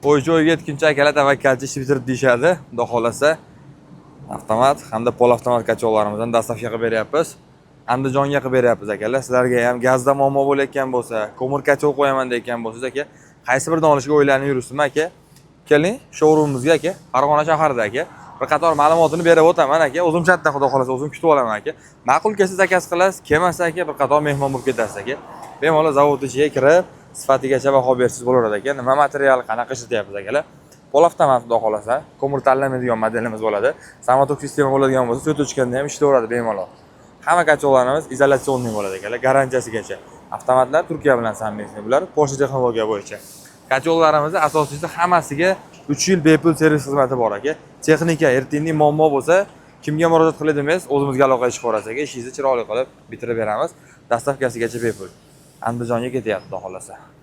O'y joyiga yetguncha, akalar, tavakkalchi ish bitirib deyishadi. Xudo xohlasa, avtomat hamda полуавтомат котёл larimizdan доставка qilib beryapmiz. Andijonga qilib beryapmiz, akalar. Sizlarga ham gazda muammo bo'layotgan bo'lsa, ko'mir котёл qo'yaman deyotgan bo'lsangiz, aka, qaysi biridan olishga o'ylanib yuribsizmi, aka? Keling showroomimizga, aka, Farg'ona shahrida, aka. Bir qator ma'lumotini berib o'taman, aka. O'zim chatda, xudo xohlasa, o'zim kutib olaman, aka. Ma'qul kelsa, заказ qilasiz, kelmasa, aka, bir qator mehmon bo'lib ketasiz, aka. Bemalol zavod ichiga kirib, sifatigacha baho bersangiz bo'laveradi, aka. Nima material, qanaqa ishlatyapmiz, akalar. Полуавтомат, xudo xohlasa, ko'mir tanlamaydigan modelimiz bo'ladi. Самотёк sistema bo'ladigan bo'lsa, свет o'chganda ham ishlayveradi bemalol. Hamma котёл larimiz изоляционный bo'ladi, akalar, garantiyasigacha. Avtomatlar Turkiya bilan совместный, bular Porsche texnologiya bo'yicha. Котёл larimizni asosiysi hammasiga 3 yil bepul servis xizmati bor, aka. Texnika ertangi muammo bo'lsa, kimga murojaat qiladi emas, o'zimizga aloqaga chiqaverasiz, aka. Ishingizni chiroyli qilib bitirib beramiz. Доставка sigacha bepul. Andijonga ketyapti, xudo xohlasa.